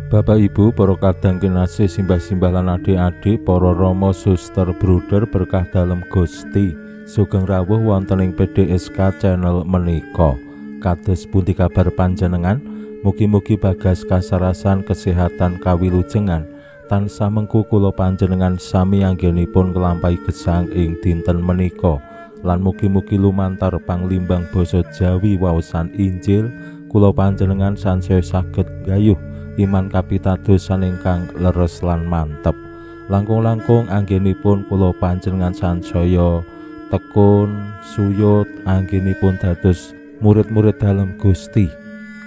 Bapak Ibu, para kadang kinasih, simbah-simbah lan adik-adik, para rama, suster, bruder berkah dalem Gusti. Sugeng rawuh wonten ing PDSK channel menika. Kados pundi kabar panjenengan? Mugi-mugi bagas kasarasan kesehatan kawilujengan tansah mengku kula panjenengan sami anggenipun nglampahi gesang ing dinten menika. Lan mugi-mugi lumantar panglimbang basa Jawi waosan Injil kula panjenengan sansaya saged gayuh iman kapitadosan ingkang leres lan mantep. Langkung-langkung anggenipun kula panjenengan sansaya tekun suyut anggenipun dados murid-murid dalem Gusti.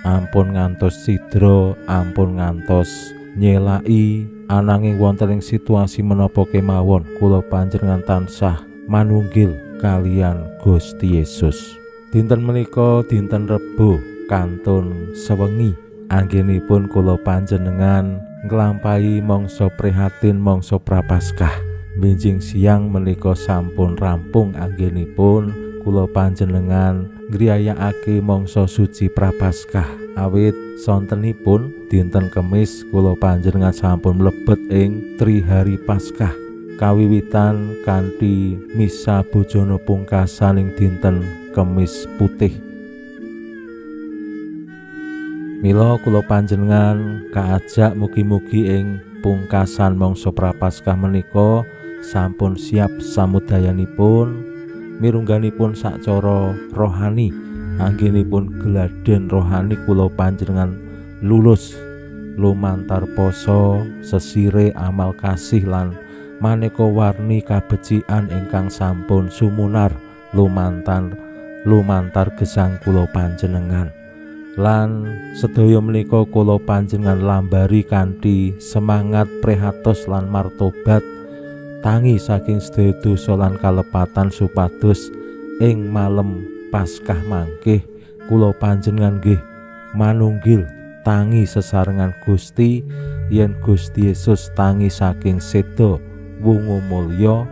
Ampun ngantos sidra, ampun ngantos nyelai, ananging wonten ing situasi menapa kemawon kula panjenengan tansah manunggil kalian Gusti Yesus. Dinten menika dinten Rebo kantun sewengi anggenipun kula panjenengan nglampahi mangsa prihatin mangsa Prapaskah. Benjing siang menika sampun rampung anggenipun kula panjenengan ngriyayakake mangsa suci Prapaskah. Awit sontenipun dinten Kemis kula panjenengan sampun mlebet ing Trihari Paskah, kawiwitan kanthi misa bojone pungkasan ing dinten Kemis Putih. Mila kula panjenengan kaajak mugi-mugi ing pungkasan mangsa Prapaskah menika sampun siap samudayanipun, mirungganipun sacara rohani, anggenipun geladen rohani kula panjenengan lulus lumantar poso, sesire amal kasih lan maneka warni kabecikan ingkang sampun sumunar lumantar gesang kula panjenengan. Lan sedaya menika kula panjenengan lambari kanthi semangat prihatos lan martobat tangi saking sedaya dosa lan kalepatan supados ing malem Paskah mangkih kula panjenengan nggih manunggil tangi sesarengan Gusti yen Gusti Yesus tangi saking seda wungu mulya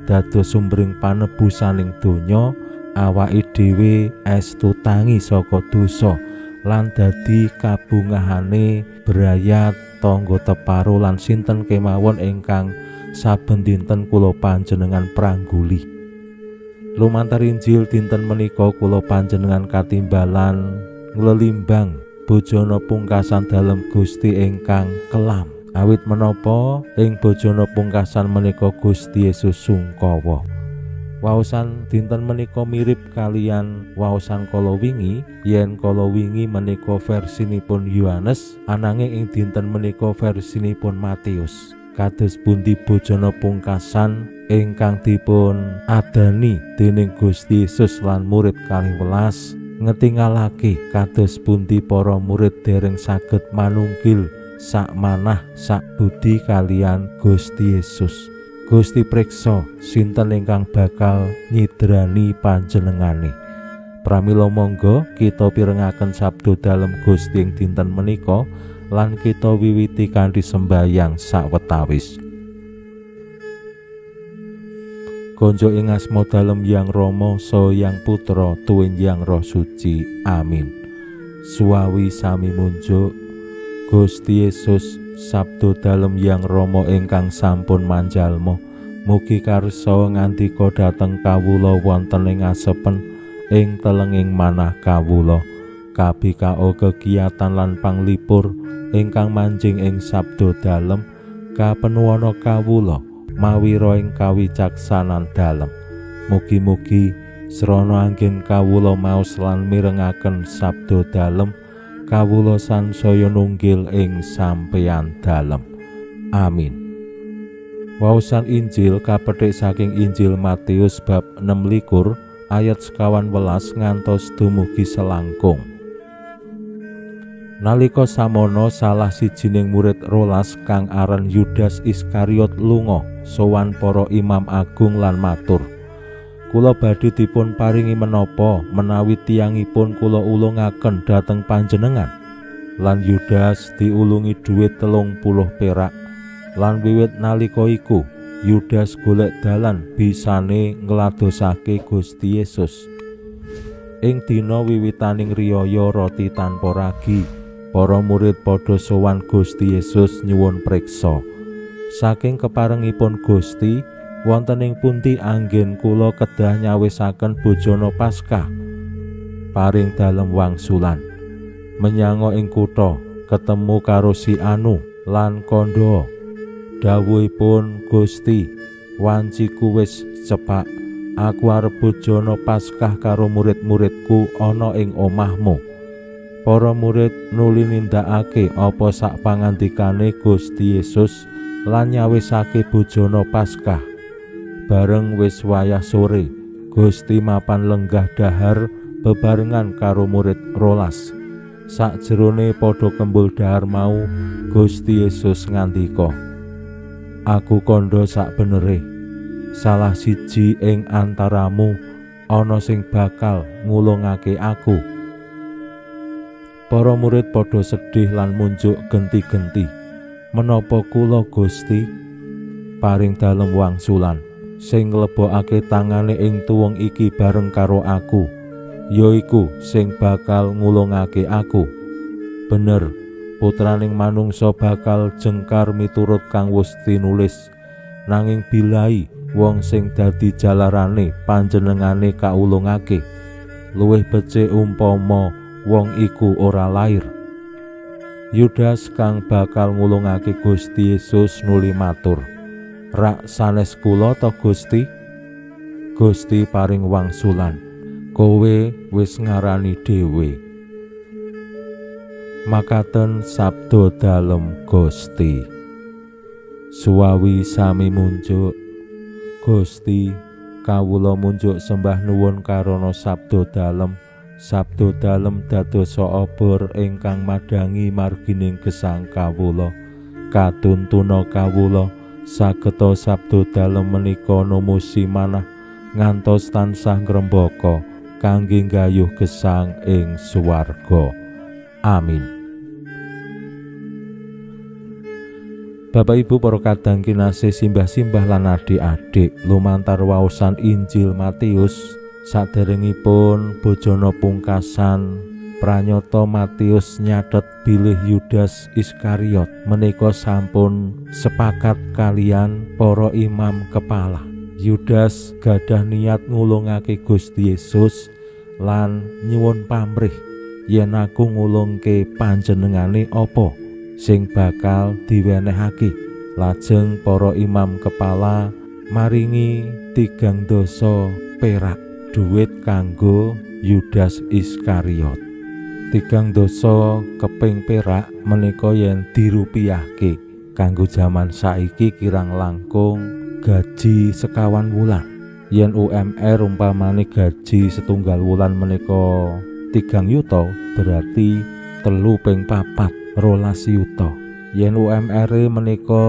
dados sumbering panebusaning donya, awake dhewe estu tangi saka dosa lan dadi kabungahane brayat tangga teparo lan sinten kemawon ingkang saben dinten kula panjenengan prangguli. Lumantar Injil dinten menika kula panjenengan katimbalan nglelimbang bojone pungkasan dalem Gusti ingkang kelam. Awit menapa ing bojone pungkasan menika Gusti Yesus sungkawa. Waosan dinten menika mirip kalian waosan kala wingi, yen kala wingi menika versinipun Yohanes, ananging ing dinten menika versinipun Matius. Kados pundi bojone pungkasan ingkang dipun adani dening Gusti Yesus lan murid 12 ngetingalake kados pundi para murid dereng saged manunggil sak manah sak budi kalian Gusti Yesus. Gusti priksa sinten ingkang bakal nyidrani panjenengane. Pramila monggo kita pirengaken sabda dalem Gusti ing dinten menika lan kita wiwiti kanthi sembayang sawetawis. Gonjo ing asma dalem Yang Rama saha Yang Putra tuwin Yang Roh Suci. Amin. Suwawi sami munjuk Gusti Yesus sabda dalem Yang Rama ingkang sampun manjalma, mugi karsa ngandika dhateng kawula wonten ing asepen ing telenging manah kawula. Kabikao kegiatan lan panglipur ingkang manjing ing sabda dalem kapenuwana kawula mawira ing kawicaksanan dalem. Mugi-mugi srana anggen kawula maos lan mirengaken sabda dalem, kawula sansaya nunggil ing sampeyan dalem. Amin. Waosan Injil kapethik saking Injil Matius bab 26 ayat 19 ngantos dumugi selangkung. Nalika samono salah sijining murid rolas kang aran Yudas Iskariot lunga sowan para imam agung lan matur, Kula badhe dipun paringi menapa menawi tiyangipun kula ulungaken dhateng panjenengan? Lan Yudas diulungi dhuwit 30 perak. Lan wiwit nalika iku Yudas golek dalan bisane ngladosake Gusti Yesus. Ing dina wiwitaning riyaya roti tanpa ragi, para murid padha sowan Gusti Yesus nyuwun priksa. Saking keparengipun Gusti, wonten ing pundi anggen kula kedah nyawisaken bojana Paskah? Paring dalem wangsulan, menyanga ing kutha ketemu karo si Anu lan kandha. Dawuhipun Gusti, wanciku wis cepak, aku arep bojana Paskah karo murid-muridku ana ing omahmu. Para murid nuli nindakake apa sak pangandikane Gusti Yesus lan nyawisake bojana Paskah. Bareng wis wayah sore, Gusti mapan lenggah dahar bebarengan karo murid 12. Sakjerone padha kembul dahar mau, Gusti Yesus ngandika, "Aku kandha sak benere, salah siji ing antaramu ana sing bakal ngulungake aku." Para murid padha sedih lan munjuk genti-genti. "Menapa kula, Gusti?" Paring dalem wangsulan, "Sing nglebokake tangane ing tuwung iki bareng karo aku, yaiku sing bakal ngulungake aku. Bener, putraning manungsa bakal jengkar miturut kang wis tinulis, nanging bilai wong sing dadi jalarane panjenengane kaulungake. Luwih becik umpama wong iku ora lair." Yudas kang bakal ngulungake Gusti Yesus nuli matur, "Rak sanes kula ta, Gusti?" Gusti paring wangsulan, "Kowe wis ngarani dhewe." Makaten sabda dalem Gusti. Suwawi sami munjuk. Gusti, kawula munjuk sembah nuwun karana sabda dalem. Sabda dalem dadosa obor ingkang madhangi margining gesang kawula. Katuntuna kawula sageta sabda dalem menika numusi manah ngantos tansah ngrembaka kangge nggayuh gesang ing swarga. Amin. Bapak Ibu para kadang kinasih, simbah-simbah lan adik-adik, lumantar waosan Injil Matius saderengipun bojana pungkasan pranyata Matius nyatet bilih Yudas Iskariot menika sampun sepakat kalian para imam kepala. Yudas gadah niat ngulungake Gusti Yesus lan nyuwun pamrih yen aku ngulungke panjenengane apa sing bakal diwenehake. Lajeng para imam kepala maringi 3 dasa perak duit kanggo Yudas Iskariot. 3 dasa keping perak menika yen dirupiyahke kanggo jaman saiki kirang langkung gaji sekawan wulan. Yen UMR umpamane gaji setunggal wulan menika 3 yuta, berarti 3 ping 4 12 yuta. Yen UMR menika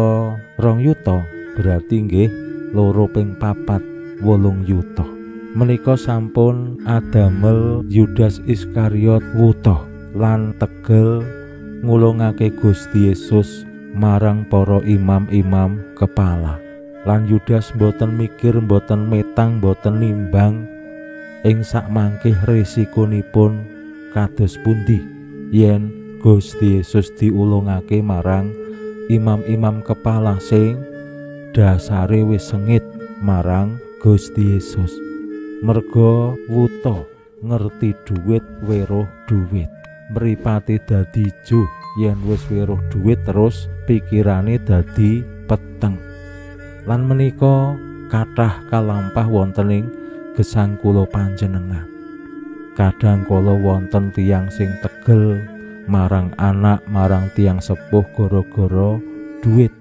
2 yuta, berarti nggih 2 ping 4 8 yuta. Menika sampun adamel Yudas Iskariot wuta lan tegel ngulungake Gusti Yesus marang para imam-imam kepala. Lan Yudas mboten mikir, mboten metang, mboten nimbang ing sakmangkih resikonipun kados pundi yen Gusti Yesus diulungake marang imam-imam kepala sing dasare wis sengit marang Gusti Yesus. Merga wuta ngerti duit weruh duit, mripate dadi ijo yen wis weruh duit terus pikirane dadi peteng. Lan menika kathah kalampah wonten ing gesang kula panjenengan. Kadang kala wonten tiyang sing tegel marang anak, marang tiyang sepuh gara-gara duit.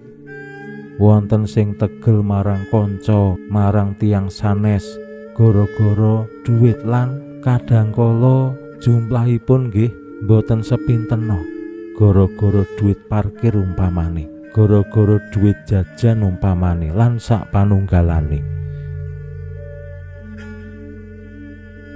Wonten sing tegel marang kanca, marang tiyang sanes gara-gara duit. Lan kadang kala jumlahipun nggih mboten sepintena, gara-gara duit parkir umpamane, gara-gara duit jajan umpamane, lan sak panunggalane.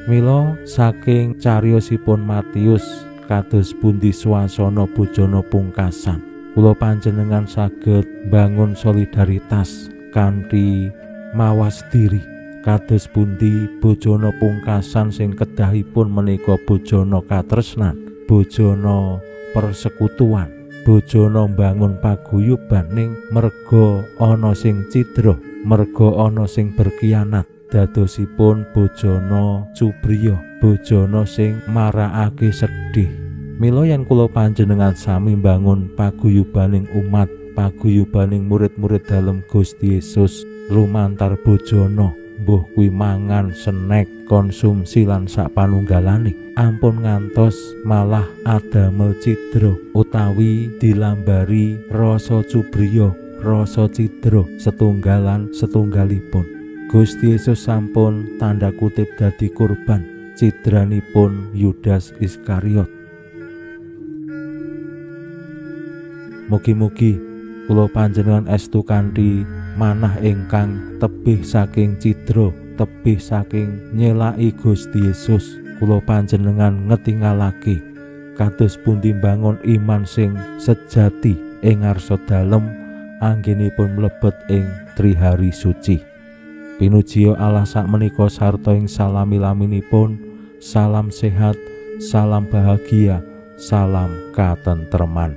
Mila saking cariyosipun Matius kados pundi swasana bojana pungkasan, kula panjenengan saged bangun solidaritas kanthi mawas diri. Kados pundi bojana pungkasan sing kedahipun menika bojana katresnan, bojana persekutuan, bojana mbangun paguyuban, ning merga ana sing cidra, merga ana sing berkianat, dadosipun bojana cubriya, bojana sing marakake sedih. Mila yen kula panjenengan sami mbangun paguyubaning umat, paguyubaning murid-murid dalem Gusti Yesus lumantar bojana, mbuh kuwi mangan, snack, konsumsi lan sapanunggalane, ampun ngantos malah adamel cidra utawi dilambari rasa cubriya, rasa cidra setunggalan setunggalipun. Gusti Yesus sampun tanda kutip dadi kurban cidranipun Yudas Iskariot. Mugi-mugi kula panjenengan estu kanthi manah ingkang tebih saking cidra, tebih saking nyelaki Gusti Yesus. Kula panjenengan ngetingalake kados pundi mbangun iman sing sejati ing ngarsa dalem anggenipun mlebet ing Trihari Suci. Pinujiya Allah sakmenika sarta ing salami-laminipun, salam sehat, salam bahagia, salam katentreman.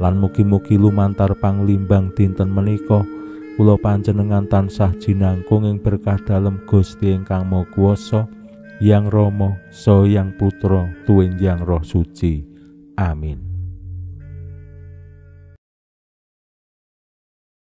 Lan mugi-mugi lumantar panglimbang dinten menika kula panjenengan tansah jinangkung ing berkah dalem Gusti ingkang Maha Kuwasa, Yang Rama, Saha Yang Putra, tuwin Yang Roh Suci. Amin.